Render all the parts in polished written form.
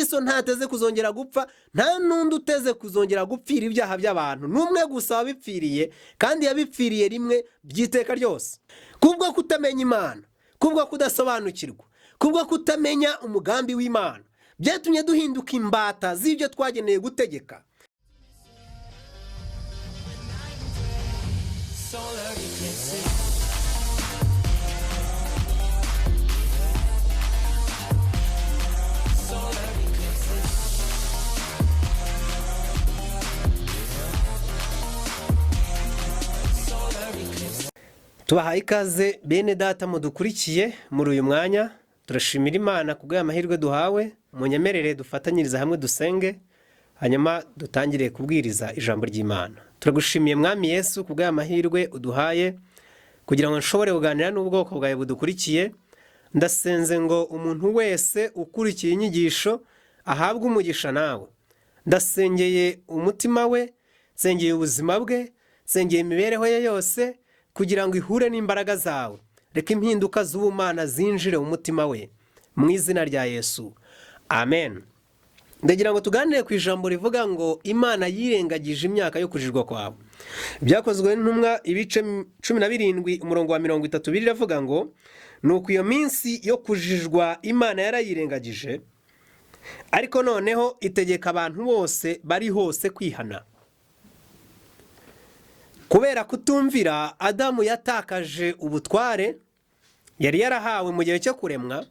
Kristo ntateze kuzongera gupfa, nta n'undi uteze kuzongera gupfira ibyaha by'abantu. N'umwe gusa wabipfiriye, kandi yabipfiriye rimwe by'iteka ryose. Kubwo kutamenya Imana, kubwo kudasobanukirwa, kubwo kutamenya umugambi w'Imana, byatumye duhinduka imbata z'ibyo twageneye gutegeka. Solar eclipses. Solar eclipses. Solar eclipses. Tubahaye ikaze bene data mudukurikiye muri uyu mwanya. Turashimira Imana kubw'aya mahirwe duhawe. Munyemerere dufatanyirize hamwe dusenge, hanyuma dutangire kubwiriza ijambo ry'Imana. Turagushimiye Mwami Yesu kubw'aya mahirwe uduhaye kugira ngo nshobore kuganira n'ubwoko bwawe budukurikiye. Ndasenze ngo umuntu wese ukurikiye inyigisho ahabwe umugisha nawe. Ndasengeye umutima we, nsengeye ubuzima bwe, nsengeye imibereho ye yose kugira ngo ihure n'imbaraga zawe. Reka impinduka z'ubumana zinjire mu mutima we, mu izina rya Yesu, amen. Ndagira ngo tuganire ku ijambo rivuga ngo Imana yirengagije imyaka yo kujijwa kwawe. Byakozwe n'Intumwa ibice 17 umurongo wa 30, biravuga ngo nuko iyo minsi yo kujijwa Imana yarayirengagije, ariko noneho itegeka abantu bose bari hose kwihana. Kubera kutumvira, Adamu yatakaje ubutware yari yarahawe mu gihe cyo kuremwa,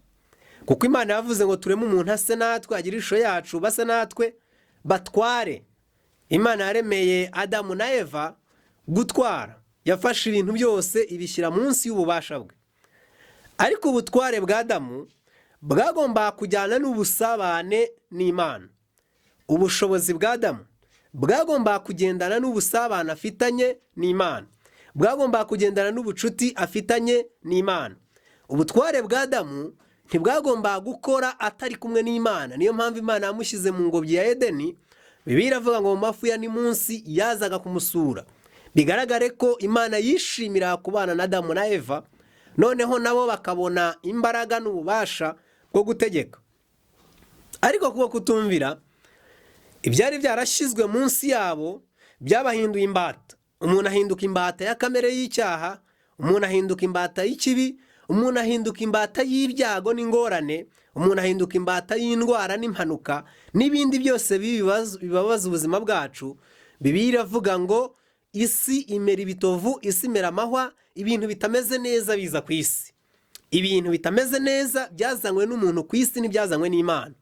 kuko Imana yavuze ngo tureme umuntu ase natwe, agire ishusho yacu, base natwe, batware. Imana yaremeye Adamu na Eva gutwara, yafashe ibintu byose ibishyira munsi y'ububasha bwe. Ariko ubutware bwa Adamu bwagombaga kujyana n'ubusabane n'Imana. Ubushobozi bwa Adamu bwagombaga kugendana n'ubusabane afitanye n'Imana, bwagombaga kugendana n'ubucuti afitanye n'Imana. Ubutware bwa Adamu ntibwagombaga gukora atari kumwe n'Imana. Niyo mpamvu Imana yamushyize mu ngobyi ya Edeni. Bibiliya iravuga ngo mu mafu ya munsi yazaga kumusura. Bigaragare ko Imana yishimira kubana na Adamu na Eva, noneho nabo bakabona imbaraga n'ububasha bwo gutegeka. Ariko kuko kutumvira, ibyari byarashyizwe munsi yabo byabahinduye imbata. Umuntu ahinduka imbata ya kamere y'icyaha, umuntu ahinduka imbata y'ikibi, umuntu ahinduka imbata y'ibyago n'ingorane, umuntu ahinduka imbata y'indwara n'impanuka n'ibindi byose bibabaza ubuzima bwacu. Bibiliya iravuga ngo isi imera ibitovu, isi imera amahwa, ibintu bitameze neza biza ku isi. Ibintu bitameze neza byazanywe n'umuntu ku isi ntibyazanywe n'Imana.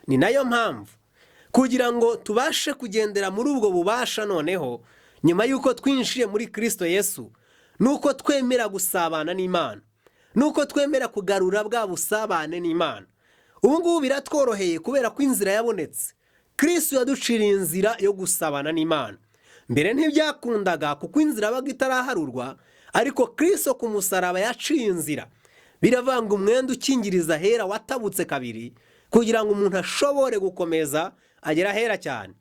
Ni nayo mpamvu kugira ngo tubashe kugendera muri ubwo bubasha noneho nyuma y'uko twinjiye muri Kristo Yesu, nuko twemera gusabana n'Imana, nuko twemera kugarura bwa busabane n'Imana. Ubu ngubu biratworoheye kubera ko inzira yabonetse. Kristo yaduciriye inzira yo gusabana n'Imana. Mbere ntibyakundaga kuko inzira yabaga itaraharurwa, ariko Kristo ku musaraba yaciye inzira. Biravanga umwenda ukingiriza ahera watabutse kabiri kugira ngo umuntu ashobore gukomeza agera ahera cyane.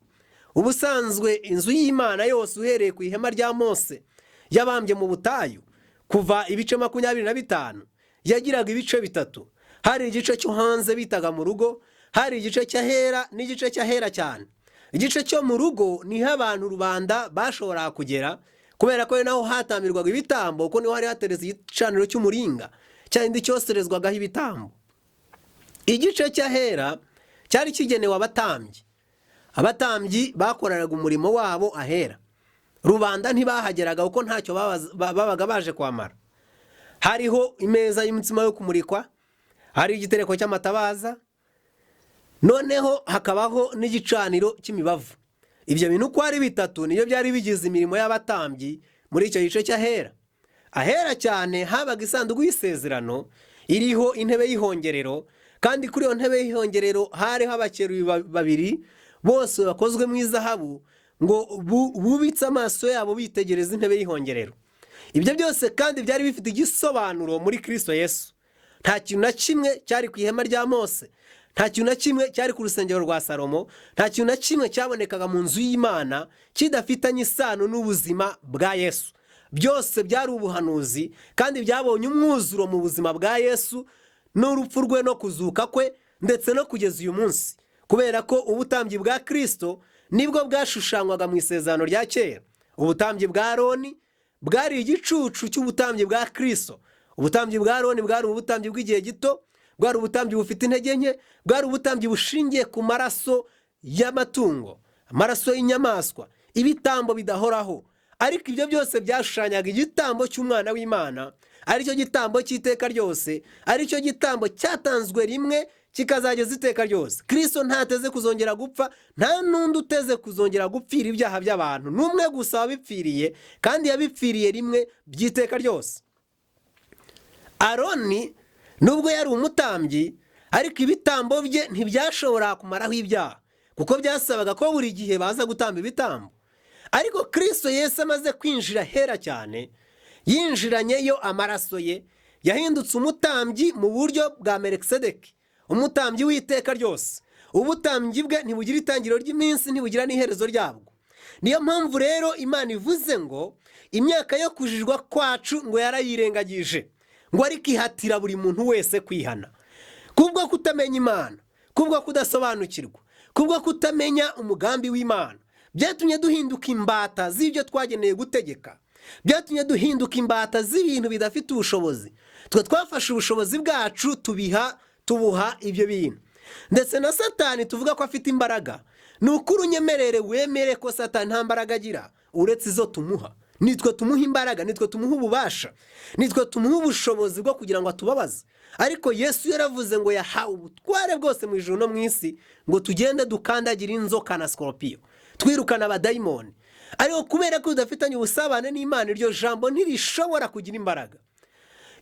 Ubusanzwe inzu y'Imana yose uhereye ku ihema rya Mose yabambye mu butayu kuva ibice 25, yagiraga ibice bitatu. Hari igice cyo hanze bitaga mu rugo, hari igice cy'ahera n'igice cy'ahera cyane. Igice cyo mu rugo niho abantu rubanda bashoboraga kugera, kubera ko naho hatambirwaga ibitambo, kuko niho hari hateretse igicaniro cy'umuringa cyandi cyoserezwagaho ibitambo. Igice cy'ahera cyari kigenewe abatambyi. Abatambyi bakoreraga umurimo wabo ahera. Rubanda ntibahageraga kuko ntacyo babaga baje kwamara. Hariho imeza y'umutsima yo kumurikwa, hari igitereko cy'amatabaza, noneho hakabaho n'igicaniro cy'imibavu. Ibyo bintu uko ari bitatu niyo byari bigize imirimo y'abatambyi muri icyo gice cy'ahera. Ahera cyane habaga isanduku y'isezerano iriho intebe y'ihongerero, kandi kuri iyo ntebe y'ihongerero hariho abakerubi babiri bose bakozwe mu izahabu, ngo bubitse amaso yabo bitegereza intebe y'ihongerero. Ibyo byose kandi byari bifite igisobanuro muri Kristo Yesu. Nta kintu na kimwe cyari ku ihema rya Mose, nta kintu na kimwe cyari ku rusengero rwa Salomo, nta kintu na kimwe cyabonekaga mu nzu y'Imana kidafitanye isano n'ubuzima bwa Yesu. Byose byari ubuhanuzi kandi byabonye umwuzuro mu buzima bwa Yesu n'urupfu rwe no kuzuka kwe, ndetse no kugeza uyu munsi. Kubera ko ubutambyi bwa Kirisito nibwo bwashushanywaga mu isezerano rya kera. Ubutambyi bwa Aroni bwari igicucu cy'ubutambyi bwa Kirisito. Ubutambyi bwa Aroni bwari ubutambyi bw'igihe gito, bwari ubutambyi bufite intege nke, bwari ubutambyi bushingiye ku maraso y'amatungo, amaraso y'inyamaswa, ibitambo bidahoraho. Ariko ibyo byose byashushanyaga igitambo cy'umwana w'Imana, aricyo gitambo cy'iteka ryose, aricyo gitambo cyatanzwe rimwe kikazageza iteka ryose. Kirisito ntateze kuzongera gupfa, nta n'undi uteze kuzongera gupfira ibyaha by'abantu, n'umwe gusa wabipfiriye, kandi yabipfiriye rimwe by'iteka ryose. Aroni nubwo yari umutambyi, ariko ibitambo bye ntibyashobora kumaraho ibyaha, kuko byasabaga ko buri gihe baza gutamba ibitambo. Ariko Kirisito Yesu amaze kwinjira hera cyane, yinjiranyeyo amaraso ye, yahindutse umutambyi mu buryo bwa Melikisedeki, umutambyi w'iteka ryose. Ubutambyi bwe ntibugira itangiriro ry'iminsi, ntibugira n'iherezo ryabwo. Niyo mpamvu rero Imana ivuze ngo imyaka yo kujijwa kwacu ngo yarayirengagije, ngo ariko ihatira buri muntu wese kwihana. Kubwo kutamenya Imana, kubwo kudasobanukirwa, kubwo kutamenya umugambi w'Imana, byatumye duhinduka imbata z'ibyo twageneye gutegeka, byatumye duhinduka imbata z'ibintu bidafite ubushobozi. Twe twafashe ubushobozi bwacu tubiha, tubuha ibyo bintu. Ndetse na Satani tuvuga ko afite imbaraga, ni ukuri unyemerere wemere ko Satani nta mbaraga agira uretse izo tumuha. Nitwe tumuha imbaraga, nitwe tumuha ububasha, nitwe tumuha ubushobozi bwo kugira ngo atubabaze. Ariko Yesu yaravuze ngo yahawe ubutware bwose mu ijuru no mu isi, ngo tugende dukandagire inzoka na sikoropiyo, twirukana abadayimoni. Ariko kubera ko tudafitanye ubusabane n'Imana, iryo jambo ntirishobora kugira imbaraga.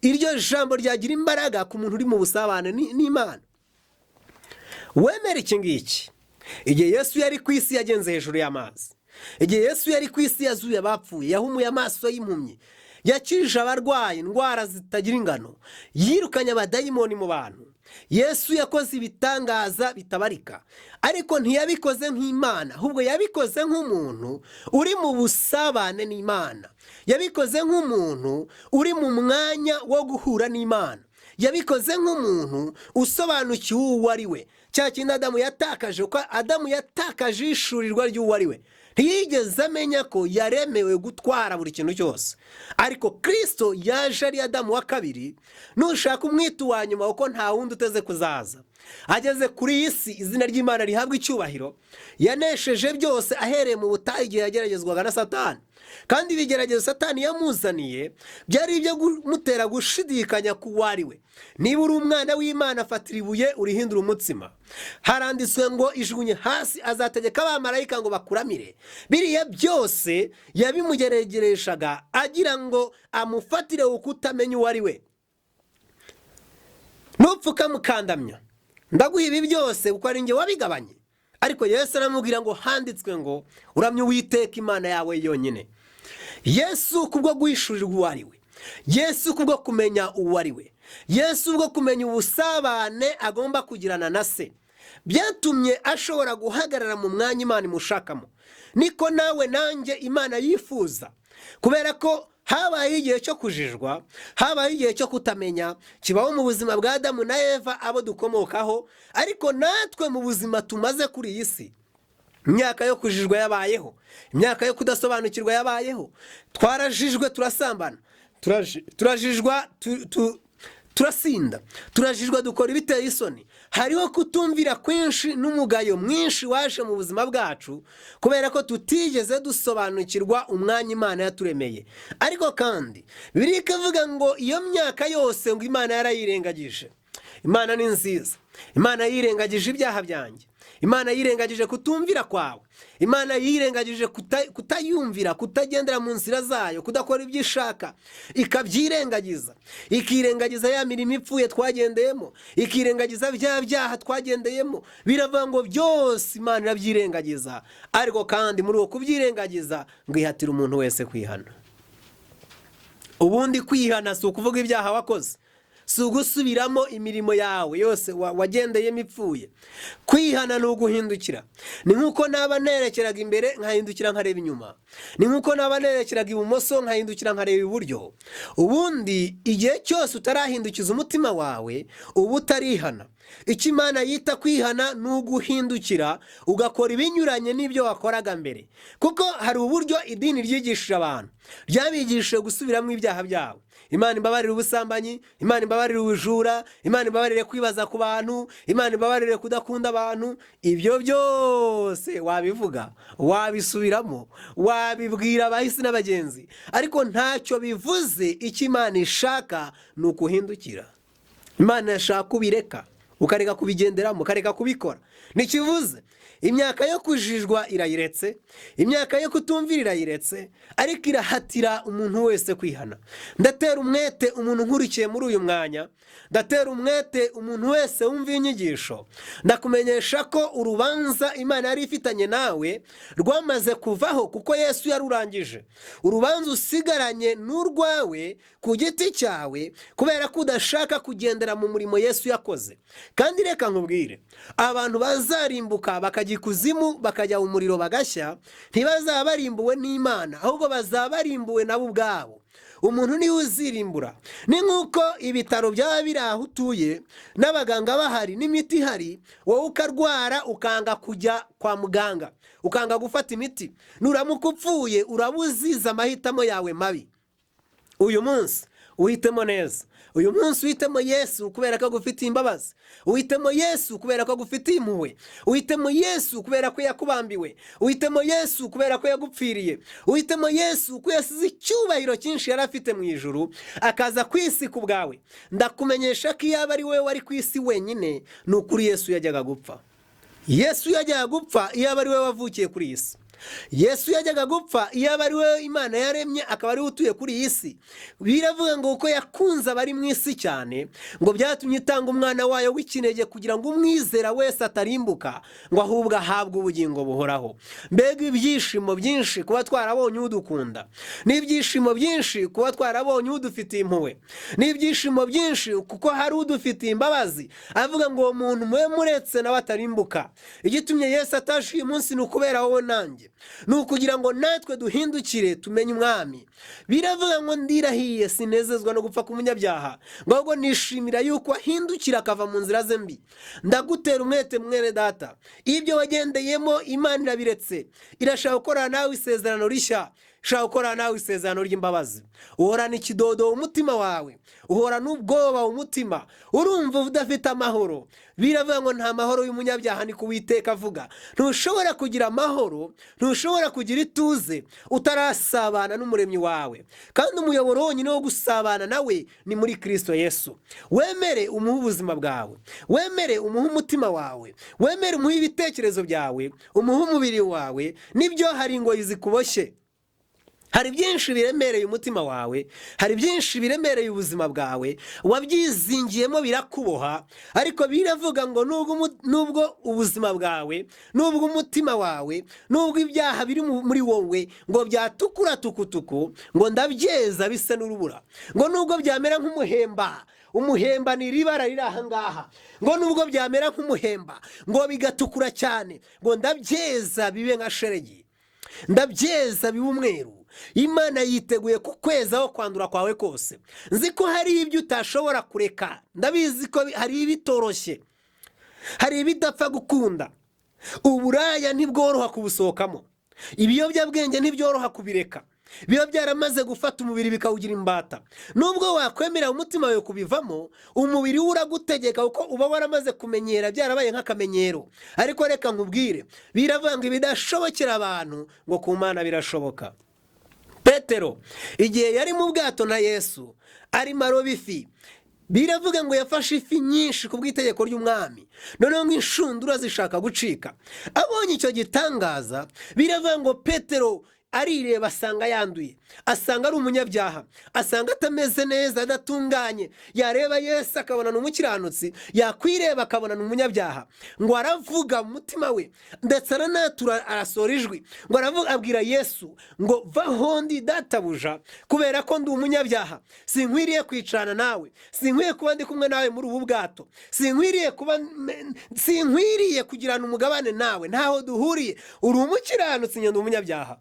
Iryo jambo ryagira imbaraga ku muntu uri mu busabane n'Imana. Wemera iki ngiki: igihe Yesu yari ku isi yagenze hejuru y'amazi. Igihe Yesu yari ku isi yazuye abapfuye, yahumuye amaso y'impumyi, yakijije abarwayi indwara zitagira ingano, yirukanye abadayimoni mu bantu. Yesu yakoze ibitangaza bitabarika, ariko ntiyabikoze nk'Imana, ahubwo yabikoze nk'umuntu uri mu busabane n'Imana. Yabikoze nk'umuntu uri mu mwanya wo guhura n'Imana. Yabikoze nk'umuntu usobanukiwe uwo ari we. Cya kindi Adamu yatakaje, kuko Adamu yatakaje ihishurirwa ry'uwo ari we, ntiyigeze amenya ko yaremewe gutwara buri kintu cyose. Ariko Kirisito yaje ari Adamu wa kabiri, nushaka umwita uwa nyuma, kuko nta wundi uteze kuzaza. Ageze kuri iyi si, izina ry'Imana rihabwa icyubahiro, yanesheje byose ahereye mu butayu igihe yageragezwaga na Satani. Kandi ibigeragezo Satani yamuzaniye byari ibyo kumutera gushidikanya ku uwo ari we. Niba uri umwana w'Imana, fatira ibuye urihindura umutsima. Haranditswe ngo ijugunye hasi, azategeka abamarayika ngo bakuramire. Biriya byose yabimugeregereshaga agira ngo amufatire ukutamenya uwo ari we. Nupfuka mukandamya, ndaguha ibi byose kuko ari njye wabigabanye. Ariko Yesu aramubwira ngo handitswe ngo uramye Uwiteka Imana yawe yonyine. Yesu kubwo guhishurirwa uwo ari we, Yesu kubwo kumenya uwo ari we, Yesu ubwo kumenya ubusabane agomba kugirana na se, byatumye ashobora guhagarara mu mwanya Imana imushakamo. Niko nawe nanjye Imana yifuza, kubera ko habaye igihe cyo kujijwa, habaye igihe cyo kutamenya, kibaho mu buzima bwa Adamu na Eva abo dukomokaho. Ariko natwe mu buzima tumaze kuri iyi si, imyaka yo kujijwa yabayeho, imyaka yo kudasobanukirwa yabayeho. Twarajijwe turasambana, turajijwa turasinda, turajijwa dukora ibiteye isoni. Hariho kutumvira kwinshi n'umugayo mwinshi waje mu buzima bwacu kubera ko tutigeze dusobanukirwa umwanya Imana yaturemeye. Ariko kandi Bibiliya ikavuga ngo iyo myaka yose ngo Imana yarayirengagije. Imana ni nziza. Imana yirengagije ibyaha byanjye, Imana yirengagije kutumvira kwawe, Imana yirengagije kutayumvira, kutagendera mu nzira zayo, kudakora ibyo ishaka, ikabyirengagiza, ikirengagiza ya mirimo ipfuye twagendeyemo, ikirengagiza bya byaha twagendeyemo. Biravuga ngo byose Imana irabyirengagiza. Ariko kandi muri uwo kubyirengagiza ngo ihatire umuntu wese kwihana. Ubundi kwihana si ukuvuga ibyaha wakoze, si ugusubiramo imirimo yawe yose wagendeyemo ipfuye. Kwihana ni uguhindukira. Ni nk'uko naba nerekeraga imbere nkahindukira nkareba inyuma, ni nk'uko naba nerekeraga ibumoso nkahindukira nkareba iburyo. Ubundi igihe cyose utarahindukiza umutima wawe, uba utarihana. Icyo Imana yita kwihana ni uguhindukira ugakora ibinyuranye n'ibyo wakoraga mbere, kuko hari uburyo idini ryigishije abantu, ryabigishije gusubiramo ibyaha byabo. Imana imbabarire ubusambanyi, Imana imbabarire ubujura, Imana imbabarire kwibaza ku bantu, Imana imbabarire kudakunda abantu. Ibyo byose wabivuga, wabisubiramo, wabibwira abahisi n'abagenzi, ariko ntacyo bivuze. Icyo Imana ishaka ni ukuhindukira. Imana yashaka ubireka, ukareka kubigenderamo, ukareka kubikora. Ntikivuze imyaka yo kujijwa irayiretse, imyaka yo kutumvira irayiretse, ariko irahatira umuntu wese kwihana. Ndatera umwete umuntu nkurikiye muri uyu mwanya, ndatera umwete umuntu wese wumva inyigisho, ndakumenyesha ko urubanza Imana yari ifitanye nawe rwamaze kuvaho, kuko Yesu yarurangije. Urubanza usigaranye n'urwawe ku giti cyawe, kubera ko udashaka kugendera mu murimo Yesu yakoze. Kandi reka nkubwire, abantu bazarimbuka bakajya ikuzimu, bakajya mu muriro bagashya, ntibazaba barimbuwe n'Imana, ahubwo bazaba barimbuwe nabo ubwabo. Umuntu niwe uzirimbura. Ni nk'uko ibitaro byaba biri aho utuye, n'abaganga bahari, n'imiti ihari, wowe ukarwara ukanga kujya kwa muganga, ukanga gufata imiti. Nuramuka upfuye, uraba uzize amahitamo yawe mabi. Uyu munsi uhitemo neza. Uyu munsi uhitemo Yesu kubera ko agufitiye imbabazi, uhitemo Yesu kubera ko agufitiye impuhwe, uhitemo Yesu kubera ko yakubambiwe, uhitemo Yesu kubera ko yagupfiriye, uhitemo Yesu ko yasize icyubahiro cyinshi yari afite mu ijuru akaza ku isi ku bwawe. Ndakumenyesha ko iyo aba ari wowe wari ku isi wenyine, ni ukuri Yesu yajyaga gupfa. Yesu yajyaga gupfa iyo aba ari wowe wavukiye kuri iyi si. Yesu yajyaga gupfa iyo aba ari we Imana yaremye, akaba ariwe utuye kuri iyi si. Biravuga ngo uko yakunze abari mu isi cyane, ngo byatumye itanga umwana wayo w'ikinege, kugira ngo umwizera wese atarimbuka, ngo ahubwo ahabwe ubugingo buhoraho. Mbega ibyishimo byinshi kuba twarabonye udukunda! Ni ibyishimo byinshi kuba twarabonye udufitiye impuhwe. Ni ibyishimo byinshi kuko hari udufitiye imbabazi, avuga ngo uwo muntu mube muretse nawe atarimbuka. Igitumye Yesu ataje uyu munsi ni ukubera wowe nanjye, ni ukugira ngo natwe duhindukire tumenye Umwami. Biravuga ngo ndirahiye, sinezezwa no gupfa k'umunyabyaha, ngo ahubwo nishimira yuko ahindukira akava mu nzira ze mbi. Ndagutera umwete, mwene data, ibyo wagendeyemo Imana irabiretse, irashaka gukorana nawe isezerano rishya, ishaka gukorana nawe isezerano ry'imbabazi. Uhorana ikidodo mu mutima wawe, uhorana ubwoba mu mutima, urumva udafite amahoro. Biravuga ngo nta mahoro y'umunyabyaha, ni Uwiteka avuga. Ntushobora kugira amahoro, ntushobora kugira ituze utarasabana n'Umuremyi wawe, kandi umuyoboro wonyine wo gusabana nawe ni muri Kirisito Yesu. Wemere umuhe ubuzima bwawe, wemere umuhe umutima wawe, wemere umuhe ibitekerezo byawe, umuhe umubiri wawe. Nibyo, hari ingoyi zikuboshye, hari byinshi biremereye umutima wawe, hari byinshi biremereye ubuzima bwawe, wabyizingiyemo birakuboha. Ariko biravuga ngo nubwo ubuzima bwawe, nubwo umutima wawe, nubwo ibyaha biri muri wowe ngo byatukura tukutuku, ngo ndabyeza bisa n'urubura. Ngo nubwo byamera nk'umuhemba, umuhemba ni iri bara riri aha ngaha, ngo nubwo byamera nk'umuhemba, ngo bigatukura cyane, ngo ndabyeza bibe nka sheregi, ndabyeza bibe umweru. Imana yiteguye kukwezaho kwandura kwawe kose. Nzi ko hari ibyo utashobora kureka, ndabizi ko hari ibitoroshye, hari ibidapfa gukunda. Uburaya ntibworoha kubusohokamo, ibiyobyabwenge ntibyoroha kubireka, biba byaramaze gufata umubiri bikawugira imbata. Nubwo wakwemera umutima wawe kubivamo, umubiri we uragutegeka, kuko uba waramaze kumenyera, byarabaye nk'akamenyero. Ariko reka nkubwire, biravuga ngo ibidashobokera abantu, ngo ku Mana birashoboka. Petero igihe yari mu bwato na Yesu arimo aroba ifi, biravuga ngo yafashe ifi nyinshi ku bw'itegeko ry'umwami. Noneho ngo inshundura zishaka gucika. Abonye icyo gitangaza, biravuga ngo Petero arireba asanga yanduye, asanga ari umunyabyaha, asanga atameze neza, adatunganye. Yareba Yesu akabona ni umukiranutsi, yakwireba akabona ni umunyabyaha. Ngo aravuga mu mutima we, ndetse aranatura, arasohora ijwi, ngo aravuga, abwira Yesu ngo vaho ndi databuja, kubera ko ndi umunyabyaha, sinkwiriye kwicarana nawe, sinkwiye kuba ndi kumwe nawe muri ubu bwato, sinkwiriye kuba, sinkwiriye kugirana umugabane nawe, ntaho duhuriye. Uri umukiranutsi, njye ndi umunyabyaha.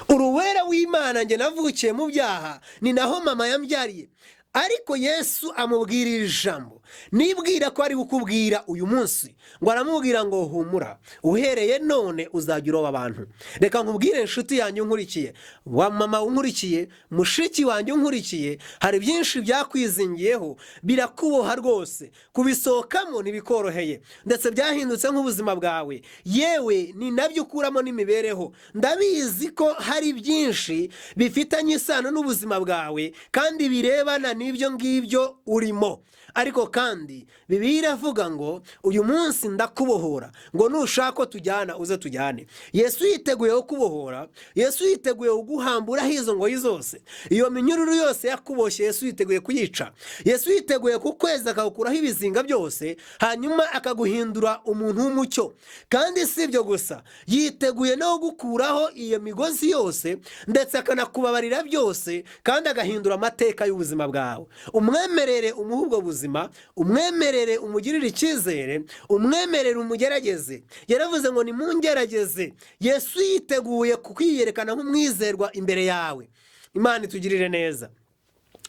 Uri uwera w'Imana, njye navukiye mu byaha, ni naho mama yambyariye. Ariko Yesu amubwira ijambo. Nibwira ko ari kukubwira uyu munsi ngo aramubwira ngo humura, uhereye none uzajya uroba abantu. Reka nkubwire inshuti yanjye unkurikiye, wa mama unkurikiye, mushiki wanjye unkurikiye, hari byinshi byakwizingiyeho birakuboha rwose, kubisohokamo ntibikoroheye, ndetse byahindutse nk'ubuzima bwawe, yewe ni nabyo ukuramo n'imibereho. Ndabizi ko hari byinshi bifitanye isano n'ubuzima bwawe kandi birebana n'ibyo ngibyo urimo. Ariko kandi Bibiliya iravuga ngo uyu munsi ndakubohora, ngo nushaka ko tujyana uze tujyane. Yesu yiteguye kukubohora, Yesu yiteguye kuguhamburaho izo ngoyi zose, iyo minyururu yose yakuboshye Yesu yiteguye kuyica. Yesu yiteguye kukweza akagukuraho ibizinga byose, hanyuma akaguhindura umuntu w'umucyo. Kandi si ibyo gusa, yiteguye no kugukuraho iyo migozi yose, ndetse akanakubabarira byose, kandi agahindura amateka y'ubuzima bwawe. Umwemerere umuhe ubwo buzima, umwemerere umugirire icyizere, umwemerere umugerageze. Yaravuze ngo nimungerageze. Yesu yiteguye kukwiyerekana nk'umwizerwa imbere yawe. Imana itugirire neza.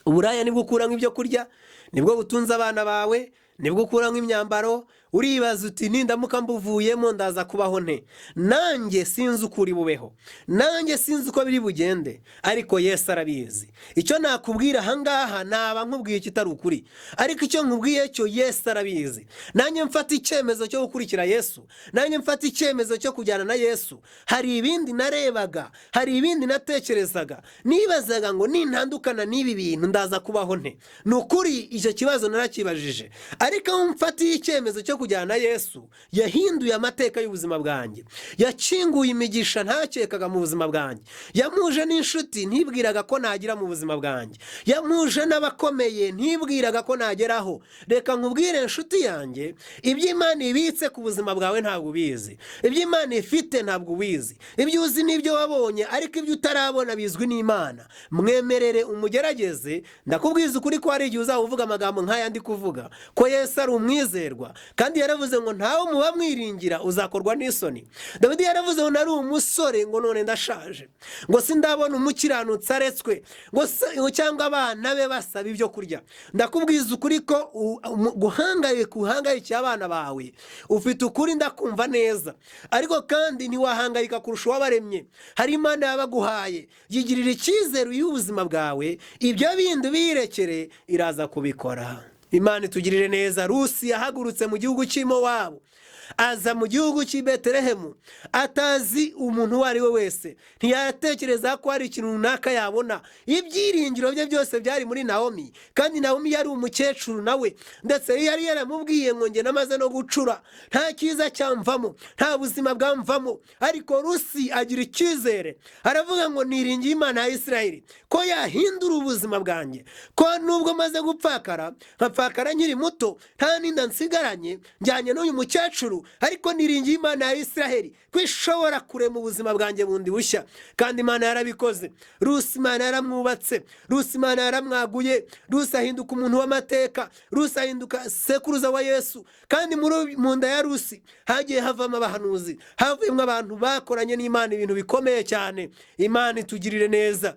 Uburaya nibwo ukuramo ibyo kurya, nibwo butunze abana bawe, nibwo ukuramo imyambaro. Uribaza uti nindamuka mbuvuyemo ndaza kubaho nte? Nanjye sinzi uko uri bubeho, nanjye sinzi uko biri bugende, ariko Yesu arabizi. Icyo nakubwira ahangaha naba nkubwiye ikitari ukuri, ariko icyo nkubwiye cyo Yesu arabizi. Nanjye mfata icyemezo cyo gukurikira Yesu, nanjye mfata icyemezo cyo kujyana na Yesu. Hari ibindi narebaga, hari ibindi natekerezaga, nibazaga ngo nintandukana n'ibi bintu ndaza kubaho nte? Ni ukuri icyo kibazo narakibajije, ariko aho mfatiye icyemezo cyo kujyana na Yesu, yahinduye amateka y'ubuzima bwanjye, yakinguye imigisha ntakekaga mu buzima bwanjye, yampuje n'inshuti ntibwiraga ko nagira mu buzima bwanjye, yampuje n'abakomeye ntibwiraga ko nageraho. Reka nkubwire inshuti yanjye, ibyo Imana ibitse ku buzima bwawe ntabwo ubizi, ibyo Imana ifite ntabwo ubizi, ibyo uzi n'ibyo wabonye, ariko ibyo utarabona bizwi n'Imana. Mwemerere umugerageze. Ndakubwiza ukuri ko hari igihe uzaba uvuga amagambo nk'aya ndi kuvuga, ko Yesu ari umwizerwa, kandi yaravuze ngo ntawe muba mwiringira uzakorwa n'isoni. Dawidi yaravuze ngo nari umusore, ngo none ndashaje, ngo sindabona umukiranutsi aretswe, ngo cyangwa abana be basaba ibyo kurya. Ndakubwiza ukuri ko guhangayika uhangayikiye abana bawe, ufite ukuri, ndakumva neza, ariko kandi ntiwahangayika kurusha uwabaremye. Hari Imana yabaguhaye, yigirira icyizere uyihe ubuzima bwawe, ibyo bindi birekere, iraza kubikora. Imana itugirire neza. Rusi yahagurutse mu gihugu cy'i Mowabu, aza mu gihugu cy'i Betelehemu atazi umuntu uwo ari we wese, ntiyatekereza ko hari ikintu runaka yabona. Ibyiringiro bye byose byari muri Nawomi, kandi Nawomi yari umukecuru nawe, ndetse yari yaramubwiye ngo njye namaze no gucura, nta cyiza cyamvamo, nta buzima bwamvamo. Ariko Rusi agira icyizere, aravuga ngo niringiye Imana ya Isirayeli ko yahindura ubuzima bwanjye, ko nubwo maze gupfakara, nkapfakara nkiri muto, nta n'inda nsigaranye, njyanye n'uyu mukecuru, ariko niringiye Imana ya Isiraheli ko ishobora kurema ubuzima bwanjye bundi bushya. Kandi Imana yarabikoze. Rusi Imana yaramwubatse, Rusi Imana yaramwaguye, Rusi ahinduka umuntu w'amateka, Rusi ahinduka sekuruza wa Yesu. Kandi mu nda ya Rusi hagiye havamo abahanuzi, havuyemo abantu bakoranye n'Imana ibintu bikomeye cyane. Imana itugirire neza.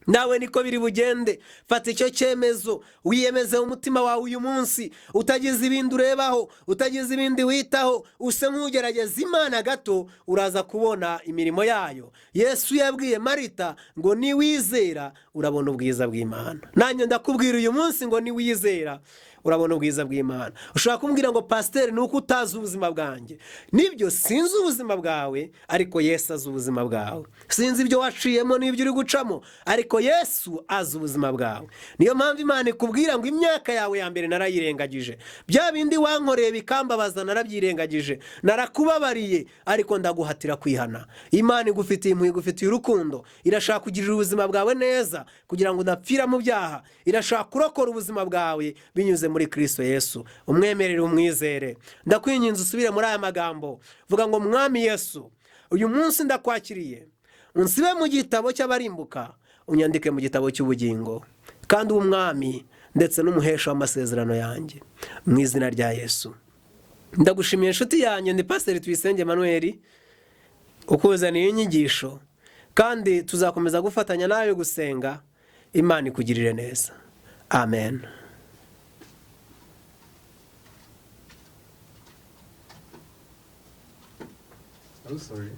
Nawe niko biri bugende. Fata icyo cyemezo, wiyemeze mu mutima wawe uyu munsi, utagize ibindi urebaho, utagize ibindi witaho, use nk'ugerageza Imana gato, uraza kubona imirimo yayo. Yesu yabwiye Marita ngo niwizera urabona ubwiza bw'Imana. Nanjye ndakubwira uyu munsi ngo niwizera urabona ubwiza bw'Imana. Ushobora kumbwira ngo pasiteri ni uko utazi ubuzima bwanjye. Nibyo, sinzi ubuzima bwawe, ariko Yesu azi ubuzima bwawe. Sinzi ibyo waciyemo n'ibyo uri gucamo, ariko Yesu azi ubuzima bwawe. Niyo mpamvu Imana ikubwira ngo imyaka yawe ya mbere narayirengagije, bya bindi wankoreye bikambabaza narabyirengagije, narakubabariye, ariko ndaguhatira kwihana. Imana igufitiye impuhwe, igufitiye urukundo, irashaka kugirira ubuzima bwawe neza kugira ngo udapfira mu byaha, irashaka kurokora ubuzima bwawe binyuze muri Kristo Yesu. Umwemerere, umwizere. Ndakwinginze usubire muri aya magambo, vuga ngo Mwami Yesu, uyu munsi ndakwakiriye, unsibe mu gitabo cy'abarimbuka, unyandike mu gitabo cy'ubugingo, kandi ube umwami ndetse n'umuhesha w'amasezerano yanjye, mu izina rya Yesu. Ndagushimiye inshuti yanjye, ni Pasiteri Tuyisenge Emmanuel ukuzaniye inyigisho, kandi tuzakomeza gufatanya nawe gusenga. Imana ikugirire neza. Amen. I'm sorry.